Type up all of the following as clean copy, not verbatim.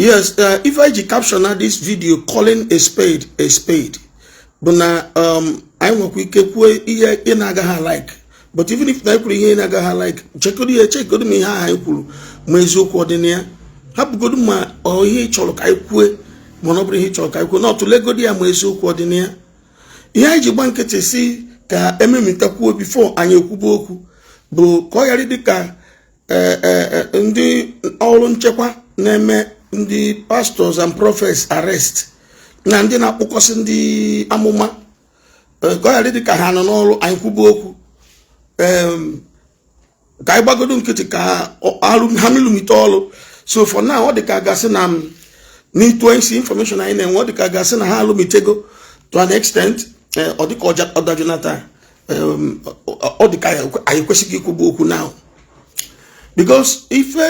Yes, if I ji caption na this video, "Calling a spade a spade," bụ na anyị nwekwa ike kwuo ihe ị na-agaghị like, but even if na anyị kwuru ihe ị na-agaghị like, chegodo ihe, chegodo m ihe ahụ anyị kwuru ma eziokwu ọ dị na ya. Hapụgodo ma ọ ihe ị chọrọ ka anyị kwue, mana ọ bụrụ ihe ị chọrọ ka anyị kwuo na ọtụlegodi ya ma eziokwu ọ dị na ya. Ihe anyị ji gba nkịtị si ka ememitakwuo before anyị ekwuba okwu bụ ka ọ ghara ịdị ka ndị ọrụ nchekwa na-eme ndị pastors and prophets arrest na ndị na-akpụkọsị ndị amụma, ka ọ ghara ịdị ka ha nọ n'ọrụ anyị kwuba okwu. Ka anyị gbagodo nkịtị ka ha milumite ọrụ. So for now, ọ dị ka gasị na n'ịtụ isi information anyị na-enwe, ọ dị ka gasị na ha alụmitego to an extent. Ọ dị ka ọdajunata, ọ dị ka anyị kwesịghị ikwuba okwu now, because ife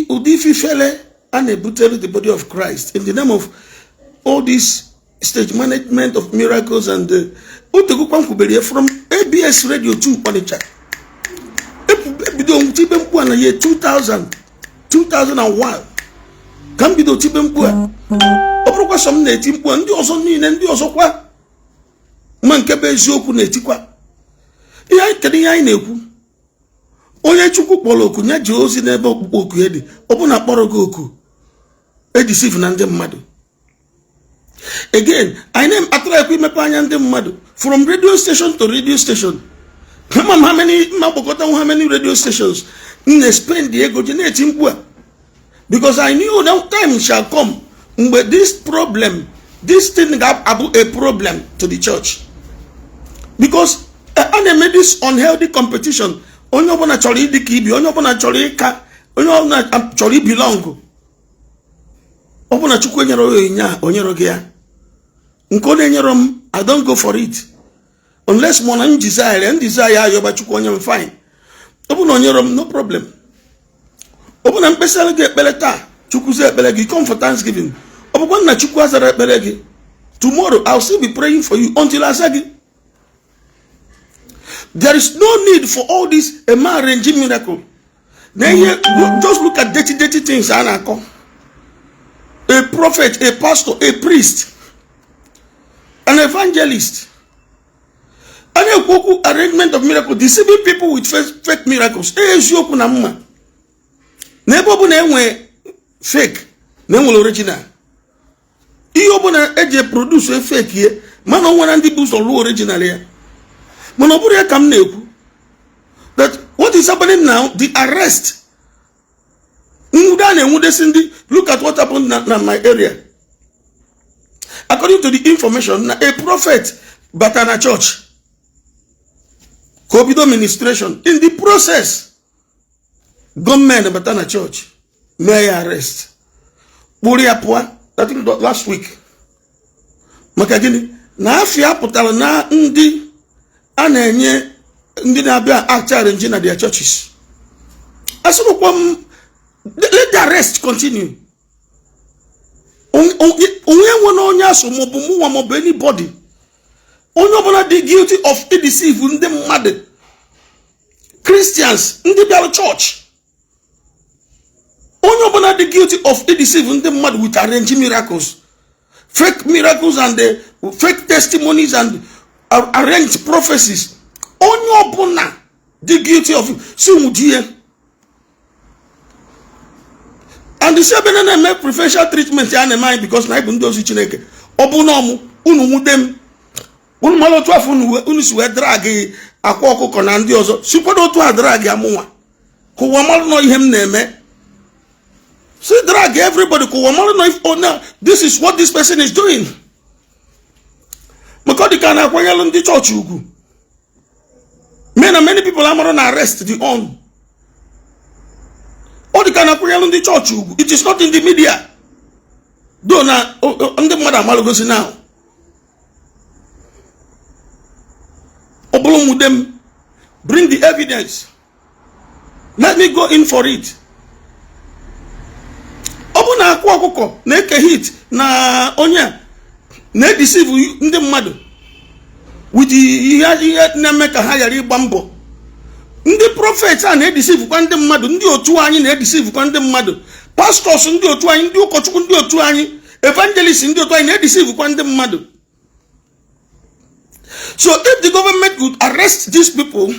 ụdị ife ifele a na-ebutere the body of Christ in the name of all this stage management of miracles and otegokwa m kwubere from ABS Radio 2 Onitsha. Ebido tibe mkpu a na year 2000, 2001 ka m bido tibe mkpu a. Ọ bụrụkwa sọ m na-eti mkpu a, ndị ọzọ niile, ndị ọzọkwa ma nke bụ eziokwu na-etikwa ihe. Kedu ihe anyị na-ekwu? Onye Chukwu kpọrọ oku nye ji ozi n'ebe okpukpe oku ya dị. Ọ bụ na kpọrọ gị oku edeceive na ndị mmadụ. Again, anyị na-atara ekwe imepe anya ndị mmadụ from radio station to radio station. Ama m how many mma kpọkọta, how many radio stations m na-spend ego ji na-eti mkpu a, because I knew that time shall come mgbe this problem, this thing ga-abụ a problem to the church, because a na-eme this unhealthy competition. Onye ọbụla chọrọ ịdị ka ibi, onye ọbụla chọrọ ịka, onye ọbụla chọrọ ibelong. Ọ bụ na Chukwu enyere onyinye a, o nyere gị ya, nke ọ na-enyere m, I don't go for it unless mụ na m desire ya, m desire ya, ayọba Chukwu onye m, fine. Ọ bụ na o nyere m, no problem. Ọ bụ na mkpesara gị ekpere taa, Chukwu zie ekpere gị, come for thanksgiving. Ọ bụkwa nna Chukwu azara ekpere gị, tomorrow I'll still be praying for you until aza gị. There is no need for all this a man arranging miracle na ihe. Just look at dirty, dirty things a na-akọ. A prophet, a pastor, a priest, an evangelist, a na-ekwu okwu arrangement of miracle, deceiving people with fake miracles. Eziokwu na mma na ebe ọ bụla enwe fake na enwere original. Ihe ọbụla eji produce fake ihe, mana ọ nwere ndị bụ ụzọ lụọ original ya. Mana ọ bụrụ ya ka m na-ekwu, that what is happening now, the arrest, nwude a na-enwudesi ndị. Look at what happened na my area. According to the information, na a prophet bata na church ka o bido ministration. In the process, gọọmenti bata na church, mee ya arrest, kpụrụ ya pụọ. I think last week. Maka gịnị? Na afịa pụtara na ndị a na-enye ndị na-abịa act arrange na their churches. Asịrịkwa m, let the arrest continue. Onye nwere onye asụ, maọbụ mụnwa maọbụ anybody, onye ọbụla dị guilty of deceive ndị mmadụ, Christians, ndị bịara church, onye ọbụla dị guilty of deceive ndị mmadụ with arranging miracles, fake miracles and the fake testimonies and arranged prophecies, onye ọbụla dị guilty of, si nwụdi and si ebe na na-eme preferential treatment ya na-eme anyị because na anyị bụ ndị ozi Chineke. Ọ bụ na ọmụ unu nwude m, unu mara otu afọ unu si wee drag Akwa Ọkụkọ na ndị ọzọ, sikwado otu a drag amụnwa ka ụwa mara nọ ihe m na-eme. Si drag everybody ka ụwa mara nọ if, oh, no, this is what this person is doing. Maka ọ dị ka a na-akwanyelụ ndị chọọchị ugwu mee na many people amara na arrest the on. Ọ dị ka a na-akwanyelụ ndị chọọchị ugwu. It is not in the media though, na ndị mmadụ amalụgosi now. Ọ bụrụ nwude m, bring the evidence, let me go in for it. Ọ bụ na Akwa Ọkụkọ na-eke hit na onye a na-edeceive ndị mmadụ with ihe na-eme ka ha ghara ịgba mbọ, ndị prophet a na-edeceivekwa ndị mmadụ, ndị otu anyị na-edeceivekwa ndị mmadụ. Pastors ndị otu anyị, ndị ụkọchukwu ndị otu anyị, evangelist ndị otu anyị na-edeceivekwa ndị mmadụ. So if the government could arrest these people,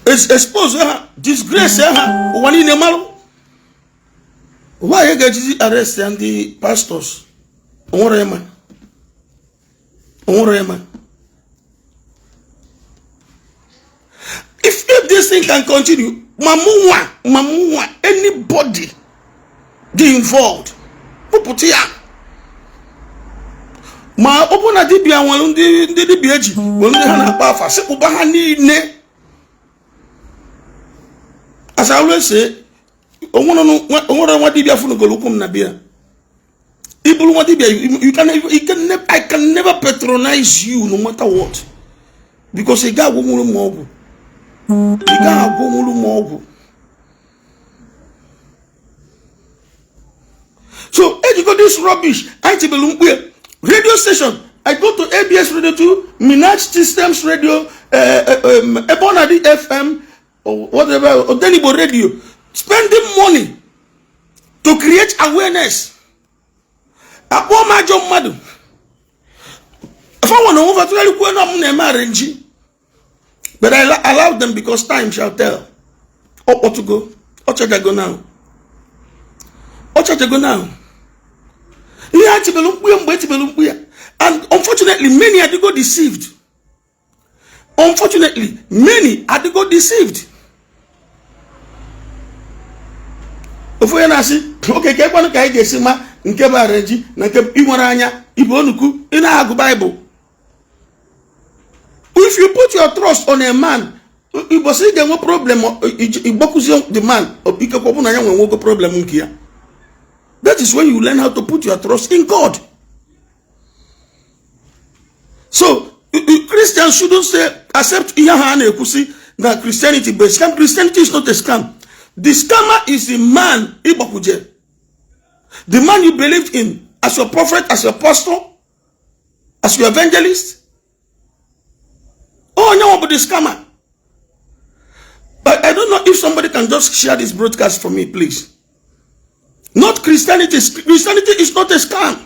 expose ha, disgrace ha, ụwa niile marụ. Why ga-ejizi arrest ya ndị pastors? Onwere ịma, onwere ịma. If this thing can continue, ma mụnwa, ma mụnwa, anybody dị involved, kpụpụta ya. Ma ọ bụrụ na dibịa nwere ndị dibịa eji nwere ndị ha na-akpa afa, sịkpụba ha niile. As I always say, onwere nwa dibịa funugolo ụkwụ m na bịa. Ị bụrụ nwa dibịa, you can I can never patronize you no matter what, because ị ga-agwụnwuru m ọgwụ, ị ga-agwụnwuru m ọgwụ. So ejigo this rubbish anyị tibelu mkpu ya. Radio station, I go to ABS Radio 2, Minaj Systems Radio, Ebonadi FM or whatever, Odenigbo Radio, spending money to create awareness. Akpọọ m ajọ mmadụ, fanwa na onwe fatụgharịkwuo na m na-eme arrange, but I allow them because time shall tell. Ọ kpọtụgo, ọ chajago now, ọ chajago now. Ihe a tibelu mkpu ya, mgbe etibelu mkpu ya, and unfortunately many adịgo deceived. Unfortunately many adịgo deceived. Ofu onye na-asị, oke ka ekwanụ ka anyị ga-esi ma nke bụ arrange na nke ị nwere anya ibu onukwu ị na-agụ Baịbụl. If you put your trust on a man, ụbọchị ị ga-enwe problem, ịgbakwuzie the man. Ikekwe ọ bụ na ya nwe nwogo problem nke ya. That is when you learn how to put your trust in God. So Christians shouldn't say accept ihe ha na-ekwusi na Christianity bụ a scam. Christianity is not a scam. The scammer is the man ịgbakwuje, the man you believed in as your prophet, as your pastor, as your evangelist. Onye nwa bụ the scammer. But I don't know if somebody can just share this broadcast for me, please. Not Christianity. Christianity is not a scam.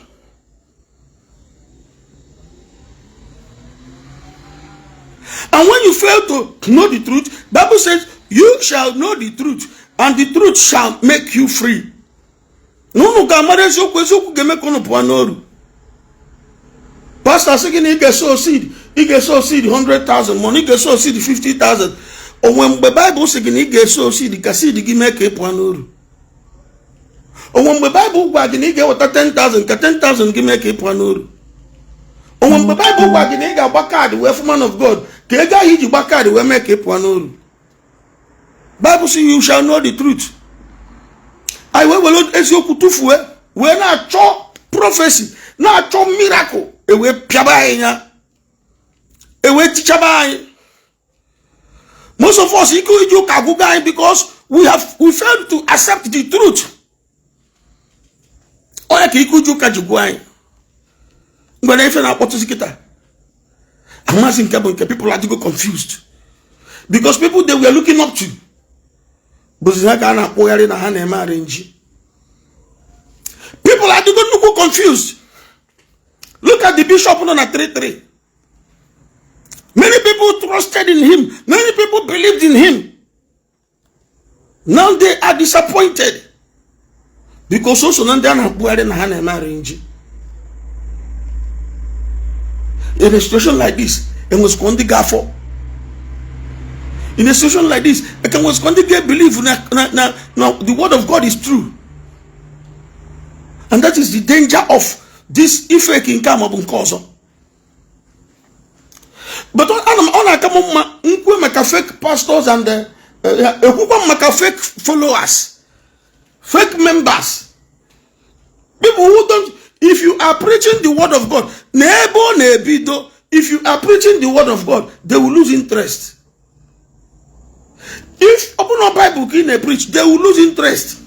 And when you fail to know the truth, Bible says, you shall know the truth, and the truth shall make you free. Na unu ga-amara eziokwu, eziokwu ga-eme ka unu pụọ n'oru. Pastor sị gị na ị ga-eso seed, ị ga-eso seed 100,000, mana ị ga-eso seed 50,000. Onwe mgbe Baịbụl sị gị na ị ga-eso seed ka seed gị mee ka ị pụọ n'oru? Onwe mgbe Baịbụl gwa gị na ị ga-eweta 10,000 ka 10,000 gị mee ka ị pụọ n'oru? Onwe mgbe Baịbụl gwa gị na ị ga-agba kaadị wee fụ man of God ka ego ahụ iji gba kaadị wee mee ka ị pụọ n'oru? Bible sị, you shall know the truth. Anyị wee were eziokwu tụfuo, wee na-achọ prophecy, na-achọ miracle, ewee pịaba anyị ya, ewee tichaba anyị. Most of us, ike iji ụka agwụgo anyị because we failed to accept the truth. Onye ka ike iji ụka ji gwụ anyị mgbe na ife na-akpọtụzi kịta amasị nke bụ nke. People adịgo confused because people they were looking up to bụzi ha ka a na-akpụgharị na ha na-eme arrange. People adịgo nnukwu confused. Look at the bishop nọ na 33. Many people trusted in him, many people believed in him. Now they are disappointed because also na ndị a na-akpụgharị na ha na-eme arrange. In a situation like this, enwezikwa ndị ga-afọ? In a situation like this, enwezikwa ndị ga-believe na the word of God is true? And that is the danger of this ifeke nke a maọbụ nke ọzọ. But ọ na-aka m mma nkwe maka fake pastors and ekwukwa m maka fake followers, fake members, people who don't. If you are preaching the word of God, na ebe ọ na-ebido, if you are preaching the word of God, they will lose interest. If ọ bụrụ na Bible ka ị na-preach, they will lose interest.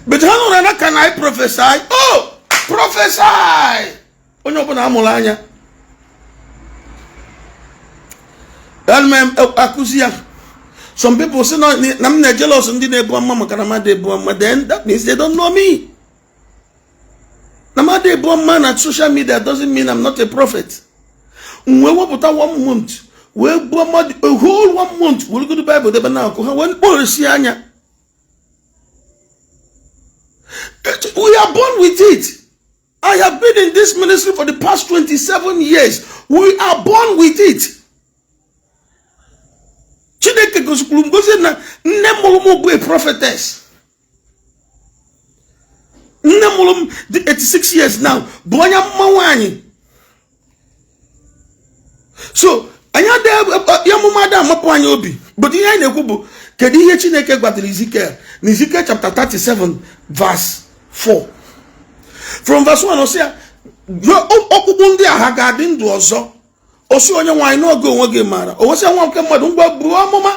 But ha nụrụ na, "Can I prophesy?" Oh, prophesy! Onye ọbụla amụrụ anya ana m akụzi ya. Some people say na m na-ejealous ndị na-ebu amụma maka na mmadụ ebu amụma. Then that means they don't know me. Na mmadụ ebu amụma na social media doesn't mean I'm not a prophet. M wee wepụta one month wee buo mmadụ a whole one month, weregodo Bible debe na akụ ha wee kpọrọsi anya. We are born with it. I have been in this ministry for the past 27 years. We are born with it. Chineke gosikwuru m gosi na nne mụrụ m bụ a prophetess. Nne mụrụ m dị 86 years now, bụ onye mma nwaanyị. So anyị adịghị amụma ada amapụ anyị obi, but ihe anyị na-ekwu bụ, kedu ihe Chineke gwadoro Ezekiel na Ezekiel chapter 37 verse 4, from verse 1? Ọ sị ya, ọkpụkpụ ndị a ha ga-adị ndụ ọzọ? Osi, onye nwaanyị, n'oge onwe gị maara. O wesị, nwa nke mmadụ, ngwa, buo amụma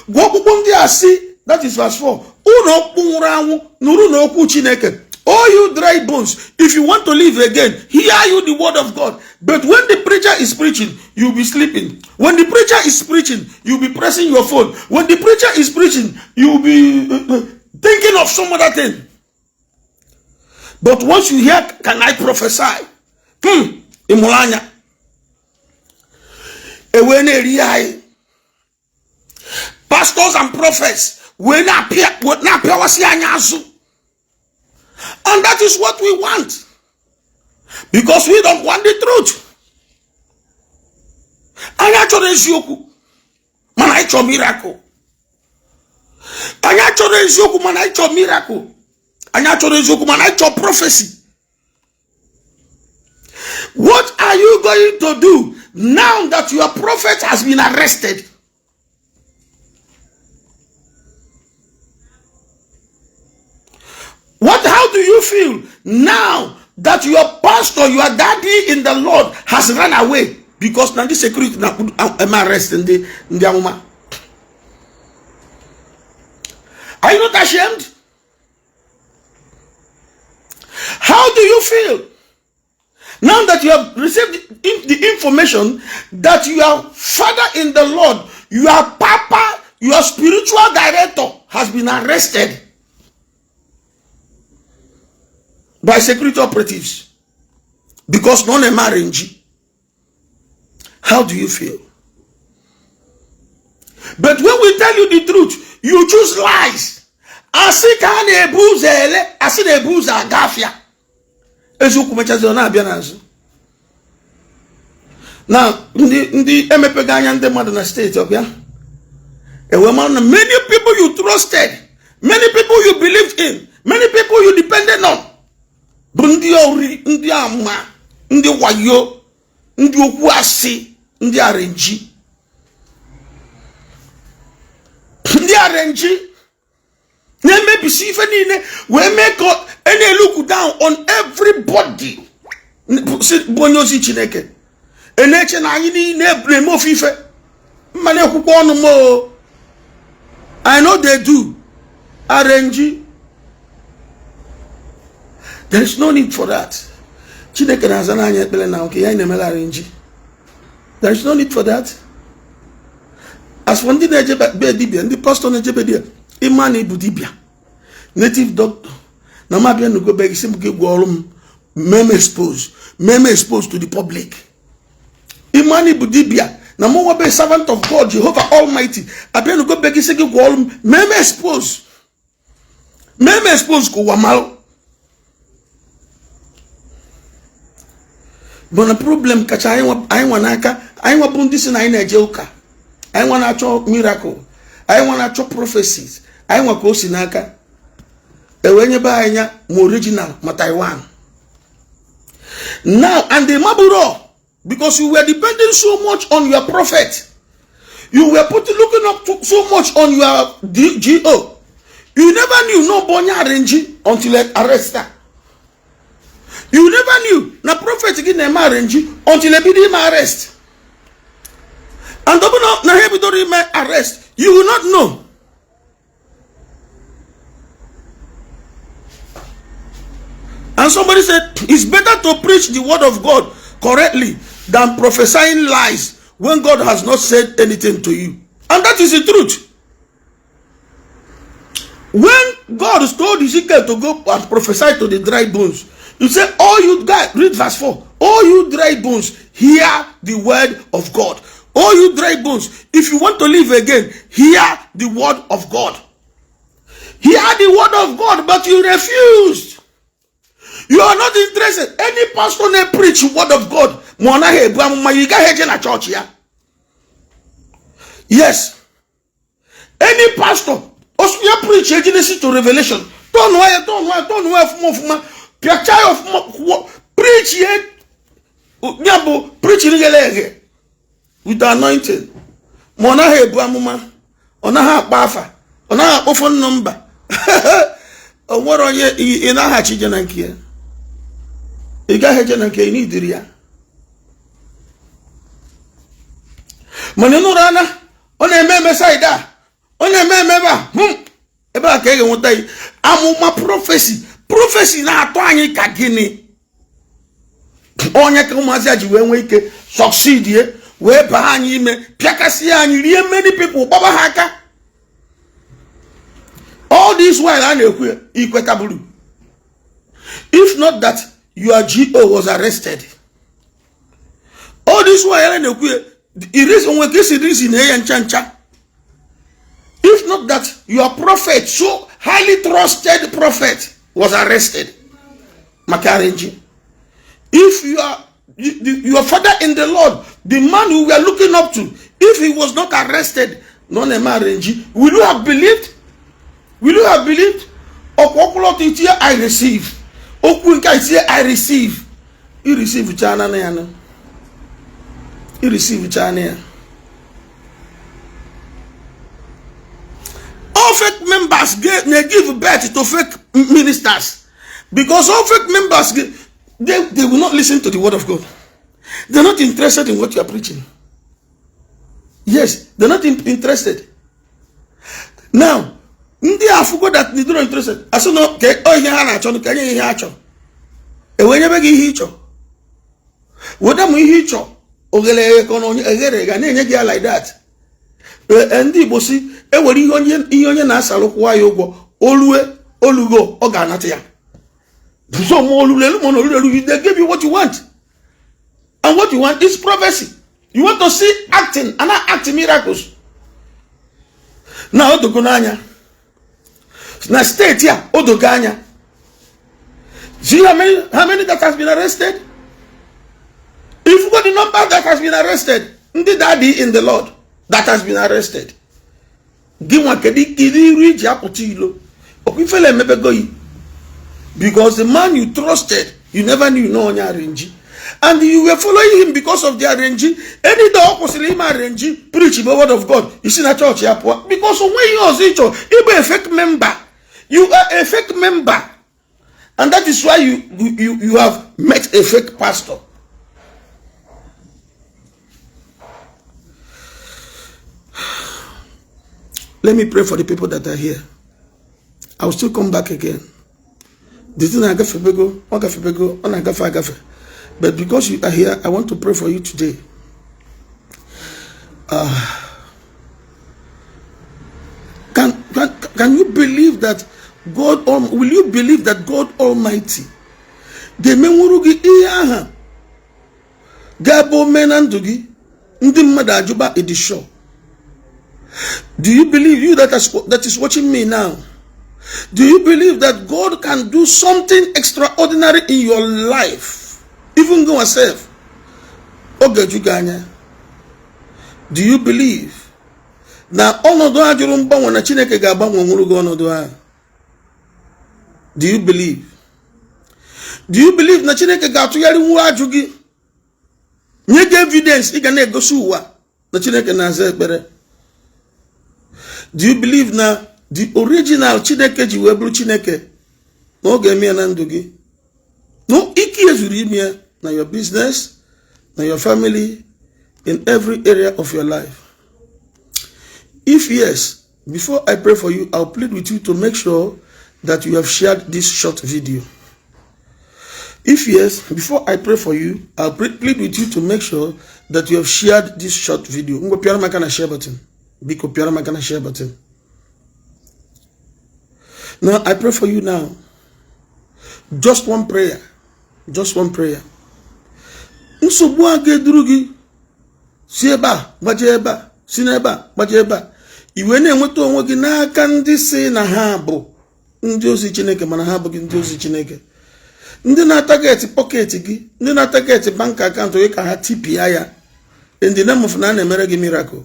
gwa ọkpụkpụ ndị a si, that is verse 4, unu ọkpụkpụ nwụrụ anwụ, nụrụ na okwu Chineke. Oh, you dry bones, if you want to live again, hear you the word of God. But when the preacher is preaching, you'll be sleeping. When the preacher is preaching, you'll be pressing your phone. When the preacher is preaching, you'll be thinking of some other thing. But once you hear, "Can I prophesy?" Ịmụrụ anya ewee na-eri anyị. Pastors and prophets wee na-apịawasị anyị azụ, and that is what we want, because we don't want the truth. Anyị achọrọ eziokwu, mana anyị chọrọ miracle. Anyị achọrọ eziokwu, mana anyị chọrọ miracle. Anyị achọrọ eziokwu, mana anyị chọrọ prophecy. What are you going to do now that your prophet has been arrested? What how do you feel now that your pastor, your daddy in the Lord, has run away because na ndị security na eme arrest ndị amụma? Are you not ashamed? How do you feel now that you have received the information that your father in the Lord, your papa, your spiritual director has been arrested by security operatives because none marriage? How do you feel? But when we tell you the truth, you choose lies. Asị ka a na-ebu ụzọ ele, asị na-ebu ụzọ aga afịa. Eziokwu mechazi ọ na-abịa n'azụ. Na ndị emepego anya ndị mmadụ na steeti ọbịa ewe mara na many people you trusted, many people you believed in, many people you depended on bụ ndị ori, ndị ama, ndị wayo, ndị okwu asị, ndị arrange, ndị arrange na-emebisi ife niile wee mee ka a na-elook down on everybody bụ onye ozi Chineke. E na-eche na anyị niile na-eme ofe ife mma na-ekwukwa ọnụ m o. I know they do arrange. There is no need for that. Chineke na-aza n'anya ekpere na nke ya anyị na-emere arrange. There is no need for that. As for ndị na-eje be dibịa, ndị pastọ na-ejebe dibịa, ịma na ịbụ dibịa native doctor na m abịa nugo be gị, sị m gị gwa ọrụ m, mee m expose, mee m expose to the public. Ịma na ịbụ dibịa na mụ nwa bụ servant of God, Jehovah Almighty, abịa nugo be gị, sị gị gwa ọrụ m, mee m expose, mee m expose ka ụwa malụ. Mana problem kacha anyị nwa n'aka, anyị nwa bụ ndị si na anyị na-eje ụka, anyị nwa na-achọ miracle, anyị nwa na-achọ prophecies, anyị nwa ka o si n'aka ewee nyebe anyị ya, ma original ma Taiwan now. And the maburo, because you were depending so much on your prophet, you were putting looking up to so much on your DGO, you never knew no bụ onye arrange until arrest her. You never knew na prophet gị na-eme arrange until ebido ime arrest. And ọ bụ na ha ebidoro ime arrest, you will not know. And somebody said it's better to preach the word of God correctly than prophesying lies when God has not said anything to you. And that is the truth. When God told Ezekiel to go and prophesy to the dry bones, you say, all you guys, read verse 4. All you dry bones, hear the word of God. All you dry bones, if you want to live again, hear the word of God. Hear the word of God, but you refused. You are not interested. Any pastor na preach word of God, ma ọ naghị ebu amụma, you gaghị eje na chọọchị ya. Yes. Any pastor, ya preach Genesis to Revelation, turn ya, turn ya, turn ya ọfụma ọfụma, pịacha ya ọfụma, preach ya, ya bụ preach ghere eghe with the anointing. Ma ọ naghị ebu amụma, ọ naghị akpọ afa, ọ naghị akpọ phone number. O nwere onye ị na-aghachi ije na nke ya. Ị gaghị eje na nke ị n'idiri ya. Mana nụrụ ana, ọ na-eme eme side a, ọ na-eme eme ebe a, ebe a ka ị ga-enweta ya. Amụma prophecy, prophecy na-atọ anyị ka gịnị? Onye ka ụmụazị a ji wee nwee ike succeed ye, wee baa anyị ime, pịakasịa anyị, rie many people, gbaba ha aka. All this while a na-ekwu ikwetaburu. If not that your GO was arrested. All this while a na-ekwu onwe ka esi reason na ya ncha ncha. If not that your prophet, so highly trusted prophet, was arrested. Maka arrange. If you are your father in the Lord, the man who we are looking up to, if he was not arrested, nọ na-eme arrange, will you have believed? Will you have believed? Ọkwọkwụlọtọ itinye I receive. Okwu nke itinye I receive. I receive chana na ya na. I receive chana ya. All fake members they give birth to fake ministers, because all fake members they will not listen to the word of God. They're not interested in what you are preaching. Yes, they're not interested. Now, ndị afụgo that they don't interested. Asị na ka ihe ha na-achọ ka enye ihe ha chọrọ. Ewee nyebe gị ihe ị chọrọ. Weta m ihe ị chọrọ. Oghere eghe ka ọ na onye eghere ga na-enye gị ya like that. Ndị Igbo si ewere ihe onye na-asalụ kwụwa ya ụgwọ, olue olugo ọ ga-anata ya. So ma olulu elu ma na olulu elu, they give you what you want. And what you want is prophecy. You want to see acting and not acting miracles. Na odogo n'anya. Na steeti a odogo anya. See how many that has been arrested? If you got the number that has been arrested, ndị daddy in the Lord that has been arrested. Gị nwa kedu iru iji apụta ilo? Ọkwa ifele emebego yi. Because the man you trusted, you never knew no onye arrange. And you were following him because of the arrange. Any day ọ kwụsịrị ime arrange, preach the word of God. You see na church ya pụọ. Because onwe ihe ọzọ ị chọrọ, ịbụ a fake member. You are a fake member. And that is why you have met a fake pastor. Let me pray for the people that are here. I will still come back again. The thing I gafebego, ọ gafebego, ọ na-agafe agafe. But because you are here, I want to pray for you today. Can you believe that God, will you believe that God Almighty ga-emenwuru gị ihe aha ga-abụ ome na ndụ gị ndị mmadụ ajụba ịdị sure? Do you believe, you that is watching me now, do you believe that God can do something extraordinary in your life? Even go yourself. Oge ju gị anya. Do you believe na ọnọdụ a jụrụ mgbanwe na Chineke ga-agbanwe nwụrụ gị ọnọdụ ahụ? Do you believe? Do you believe na Chineke ga-atụgharị nwu ajụ gị nye gị evidence ị ga na-egosi ụwa na Chineke na-aza ekpere? Do you believe na the original Chineke ji wee bụrụ Chineke na ọ ga-eme ya na ndụ gị? No, ike ezuru ime ya na your business, na your family, in every area of your life. If yes, before I pray for you, I'll plead with you to make sure that you have shared this short video. If yes, before I pray for you, I'll plead with you to make sure that you have shared this short video. Ngwa pịara m aka na share button. Biko pịara m aka na share button. Now I pray for you now. Just one prayer, just one prayer. Nsogbu a ga-eduru gị si ebe a gbaje ebe a, si n'ebe a gbaje ebe a, i wee na-enweta onwe gị n'aka ndị si na ha bụ ndị ozi Chineke mana ha abụghị ndị ozi Chineke, ndị na-atarget pocket gị, ndị na-atarget bank account gị ka ha tipịa ya in the name of na a na-emere gị miracle.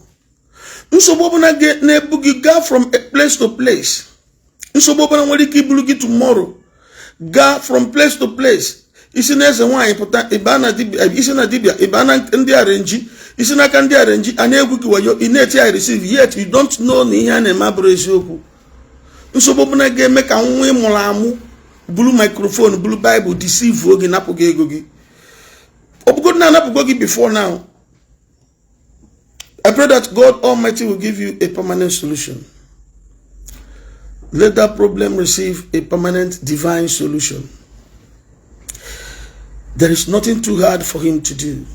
Nsogbu ọbụla na-ebu gị gaa from a place to place, nsogbu ọbụla nwere ike iburu gị tomorrow gaa from place to place, isi na eze nwaanyị pụta, ịba na dibịa, isi na dibịa ịba na ndị arrange, isi n'aka ndị arrange a na-egwu gị wayo, ị na-eti "I receive", yet you don't know na ihe a na-eme abụrụ eziokwu. Nsogbu ọbụla ga-eme ka nwa ị mụrụ amụ buru microphone, buru Bible, deceive gị, napụ gị ego gị, ọ bụgodị na anapụgo gị before now, I pray that God Almighty will give you a permanent solution. Let that problem receive a permanent divine solution. There is nothing too hard for him to do.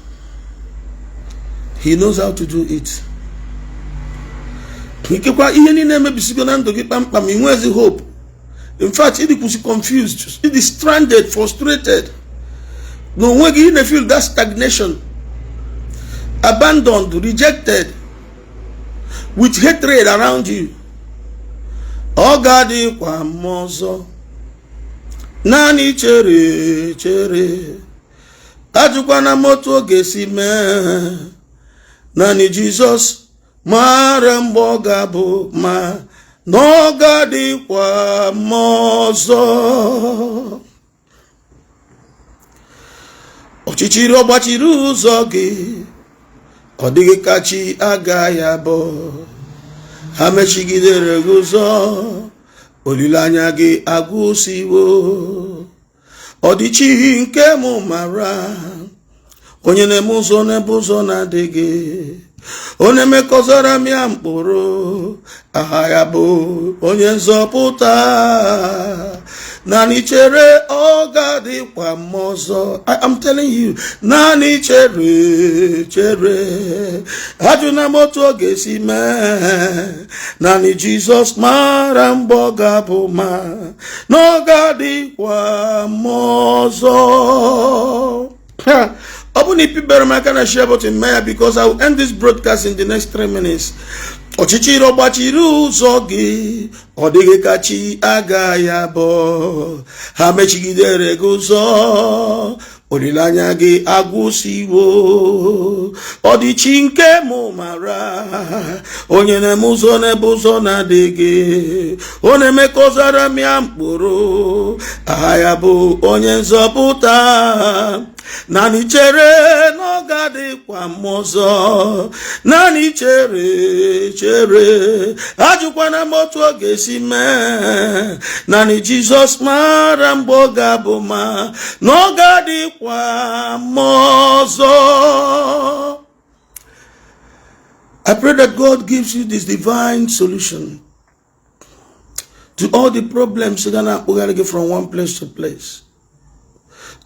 He knows how to do it. Ikekwa ihe niile emebisigo na ndụ gị kpamkpam, ị nwezi hope. In fact, ịdị kwụsị, confused, ịdị stranded, frustrated. Na onwe gị, ị na-feel that stagnation, abandoned, rejected, with hatred around you. Ọ ga-adịkwa mma ọzọ. Naanị chere, chere. Ajụkwana m otu ọ ga-esi mee. Naanị Jizọs mara mgbe ọ ga-abụ, ma na ọ ga-adịkwa mma ọzọ. Ọchịchịrị ọ gbachiri ụzọ gị, ọ dịghị ka chi agaghị abụ. Ha mechigidere gị ụzọ, olileanya gị agwụsiwo. Ọ dị chi nke mụ mara, onye na-eme ụzọ n'ebe ụzọ na-adịghị, onye mekọzara m ya mkpụrụ. Aha ya bụ Onye Nzọpụta. Naanị chere, ọ ga-adịkwa mma ọzọ. I am telling you, naanị chere, chere. Ajụna m otu ọ ga-esi mee. Naanị Jizọs mara mgbe ọ ga-abụ, ma na ọ ga-adịkwa mma ọzọ. Ọ bụ na ipibere m aka na share button, mee ya, because I will end this broadcast in the next 3 minutes. Ọchịchịrị ọgbachiri ụzọ gị, ọ dịghị ka chi agaghị abụ. Ha mechigidere gị ụzọ, olileanya gị agwụsiwo. Ọ dị chi nke mụ mara, onye na-eme ụzọ n'ebe ụzọ na-adịghị, ọ na-emekọzara m ya mkpụrụ. Aha ya bụ Onye Nzọpụta. Naanị chere na ọ ga-adịkwa mma ọzọ. Naanị chere, chere. Ajụkwana m otu ọ ga-esi mee. Naanị Jizọs mara mgbe ọ ga-abụ, ma na ọ ga-adịkwa mma ọzọ. I pray that God gives you this divine solution to all the problems ga na-akpụgharị gị from one place to place.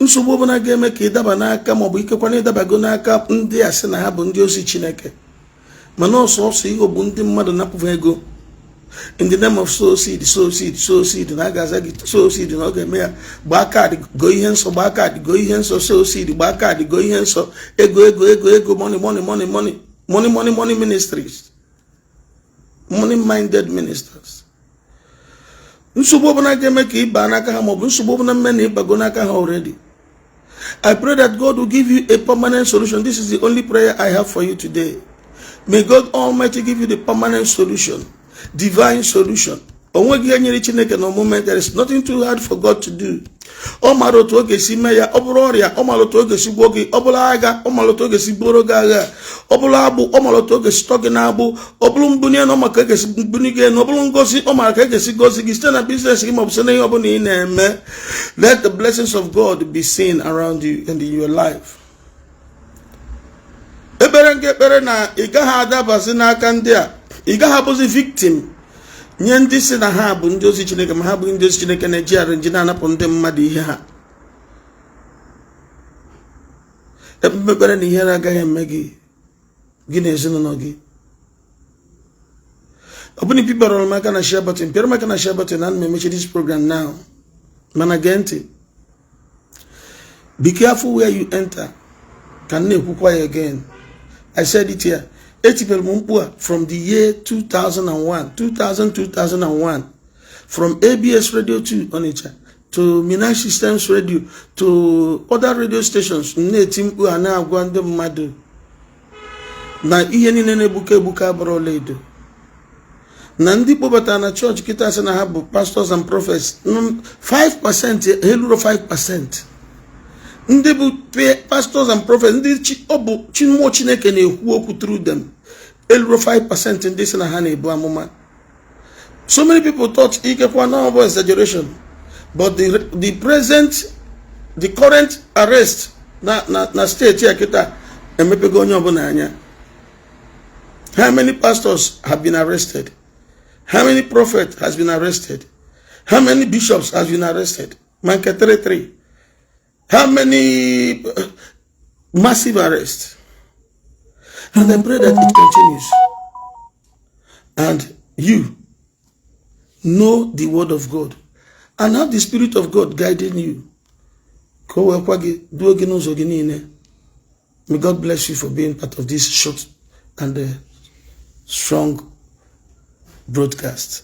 Nsogbu ọbụla ga-eme ka ịdaba n'aka, maọbụ ikekwa na ịdabago n'aka ndị a sị na ha bụ ndị ozi Chineke, mana ọsọ ọsọ ịghọgbu ndị mmadụ, napụva ego in the name of sow seed, sow seed, sow seed, na a ga-aza gị, sow seed na ọ ga-eme ya, gbaa card goo ihe nsọ, gbaa card goo ihe nsọ, sow seed, gbaa card goo ihe nsọ, ego, ego, ego, ego, money, money, money, money, money, money, money ministries, money minded ministers. Nsogbu ọbụla ga-eme ka ịba n'aka ha, maọbụ nsogbu ọbụla mme na ịbago n'aka ha already, I pray that God will give you a permanent solution. This is the only prayer I have for you today. May God Almighty give you the permanent solution, divine solution. Onweghị ihe nyere Chineke na omume. There is nothing too hard for God to do. Ọ mara otu ọ ga-esi mee ya. Ọ bụrụ ọrịa, ọ mara otu ọ ga-esi gwọ gị. Ọ bụrụ agha, ọ mara otu ọ ga-esi gboro gị agha. Ọ bụrụ agbụ, ọ mara otu ọ ga-esi tọ gị n'agbụ. Ọ bụrụ mbunye na ọ maka ga-esi mbunye gị elu. Ọ bụrụ ngozi, ọ mara ka e ga-esi gozi gị site na business gị, maọbụ site na ihe ọ bụla ị na-eme. Let the blessings of God be seen around you and in your life. Ekpere nke ekpere na ị gaghị adabazi n'aka ndị a, ị gaghị abụzi victim nye ndị si na ha bụ ndị ozi Chineke ma ha bụghị ndị ozi Chineke, na-eji arrange na-anapụ ndị mmadụ ihe ha. Ekpere ekpere na ihere agaghị eme gị, gị na ezinụlọ gị. Ọ bụrụ na pịara m aka na share button, pịara m aka na share button. Ana m emechi this program now, mana gee ntị. Be careful where you enter. Ka m na-ekwukwa ya again, I said it here. Etibere m mkpu a from the year 2001, 2000, 2001, from ABS Radio 2 Onitsha to Mina Systems Radio to other radio stations. M na-eti mkpu a, na-agwa ndị mmadụ na ihe niile na-egbuke egbuke abụrụ ọlaedo, na ndị kpọbatara na chọọchị kịta sị na ha bụ pastors and prophets, 5% eluro 5% ndị bụ pastors and prophets, ndị ọ bụ chi mmụọ Chineke na-ekwu okwu through them, eluro 5% ndị sị na ha na-ebu amụma. So many people thought ikekwa na ọ bụ exaggeration, but the present, the current arrest na steeti a kịta emepego onye ọbụla anya. How many pastors have been arrested? How many prophets has been arrested? How many bishops has been arrested? Ma nke 33, how many massive arrests? And I pray that it continues and you know the word of God and have the Spirit of God guiding you, ka o wee kwa gị duo gị n'ụzọ gị niile. May God bless you for being part of this short and strong broadcast.